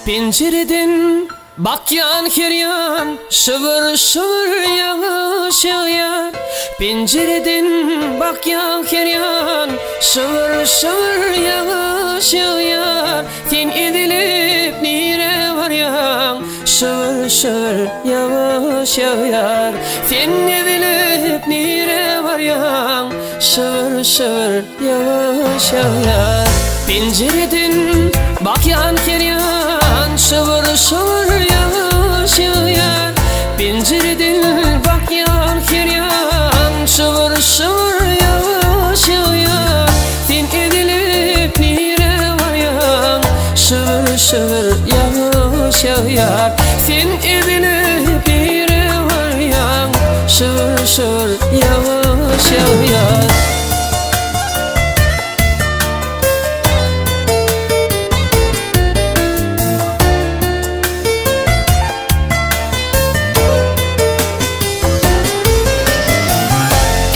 Penjireden bakýan her ýan, Şybyr-şybyr ýagyş ýagýar. Penjireden bakýan her ýan, Şybyr-şybyr ýagyş ýagýar. Sen ezilip nirä barýaň, Şybyr-şybyr ýagyş ýagýar. Sen ezilip nirä barýaň, Şybyr-şybyr ýagyş ýagýar. Penjireden bakýan her ýan, Şybyr-şybyr ýagyş ýagýar. Penjireden bakýan her ýan, Şybyr-şybyr ýagyş ýagýar. Sen ezilip nirä barýaň, Şybyr-şybyr ýagyş ýagýar. Sen ezilip nirä barýaň, Şybyr-şybyr ýagyş ýagýar.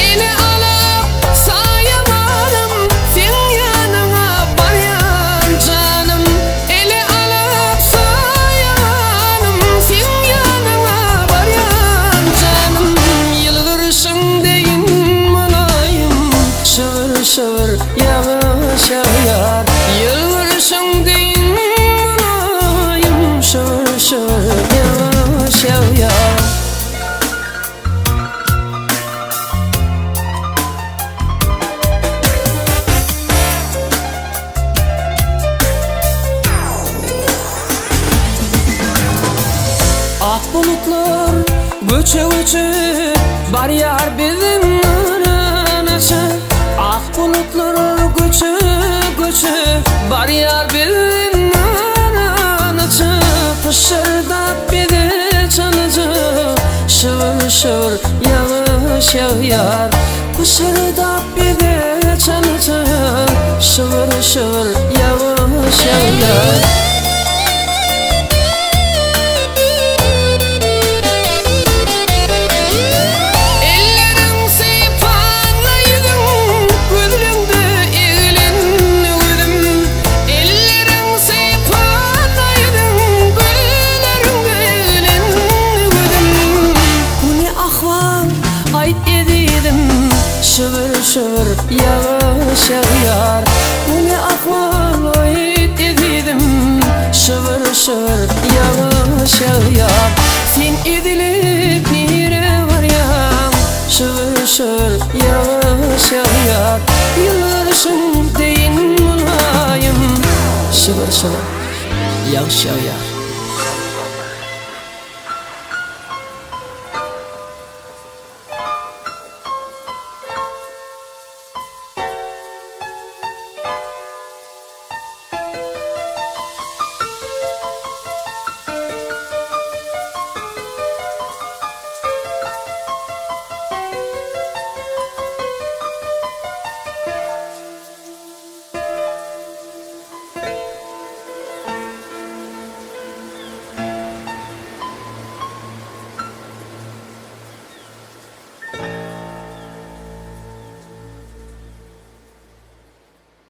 Ele alyp saýawanym, Seň ýanyňa barýan janym. Ele alyp saýawanym, Seň ýanyňa barýan janym. Ýylgyryşyň deýin mylaýym, Şybyr-şybyr ýagyş ýagýar. Ýylgyryşyň deýin mylaýym, Şybyr-şybyr ýagyş ýagýar. Ak bulutlar göçe-göçe barýar biziň aranaça. Ak bulutlar göçe-göçe barýar biziň aranaça. Pyşyrdap bize çalaja şybyr-şybyr ýagyş ýagýar. Pyşyrdap bize çalaja şybyr-şybyr ýagyş ýagýar. Elleriň sypanda ýüzüň, gözleňde eglen gözüm. Elleriň sypanda ýüzüň, gözleriňde eglen gözüm. Bu ne ahwal, aýt ezizim, şybyr-şybyr ýagyş ýagýar. Bu ne ahwal, aýt ezizim, şybyr-şybyr ýagyş ýagýar. Sen ezilip nirä barýaň, şybyr-şybyr ýagyş ýagýar. Ýylgyryşyň deýin mylaýym, şybyr-şybyr ýagyş ýagýar.